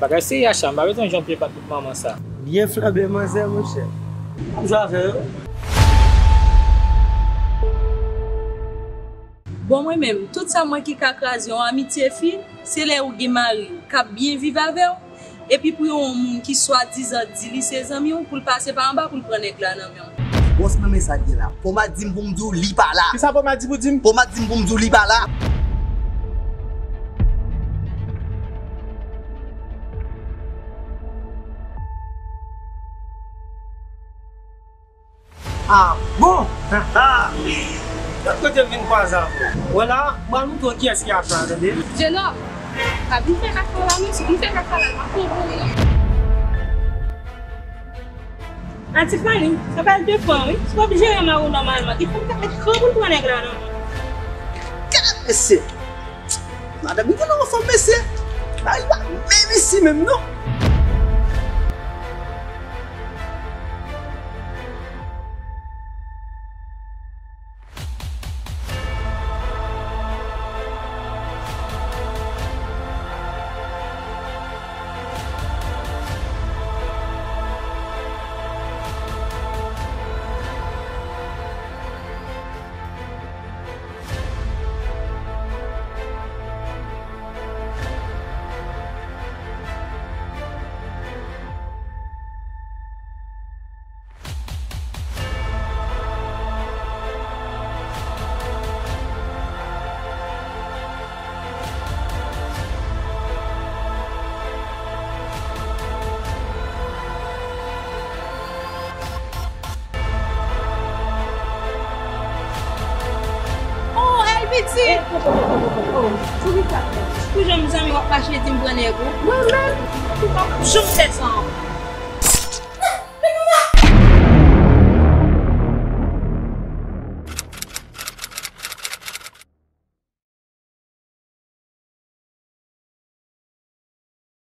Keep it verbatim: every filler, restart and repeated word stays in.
Bagay serye, Asha, m pa bezwen jan w pye pat bout manman sa. Byen flanbe manzè, monchè. M jwe avè yo. Bon, mwen menm, tout sa mwen ki ka kraze yon amitye fi, se lè ou gen mari w k ap byen viv avè w, epi pou yon moun ki swadizan di li se zanmi w, pou l pase pa anba pou l pran nèg la nan men w. Bòs mwen, men sa k gen la. Poma di m pou m di w li pa la. Kisa Poma di pou di m? Poma di m pou m di w li pa la. Ah bon? Lòt kote m vin kwaze avè w. Wè la, m pral montre w kiyès ki Asha, tande? Jenòm, pa vin fè kaka la non, si w vin fè kaka la, m ap pran pou ou non. Anti Fanny, sa pral depan wi. Si w ap jere mari w nòmalman, gen fòk w ta met kran pou l pran nèg la nan men w. Gad mesye! Madanm li gen nan fanm mesye. Bagay pa menm isi menm non. Oh, Elviti! Pou jan m zanmi w ap mache di m pran nèg ou. Mwen menm, m p ap janm fè sa ankò.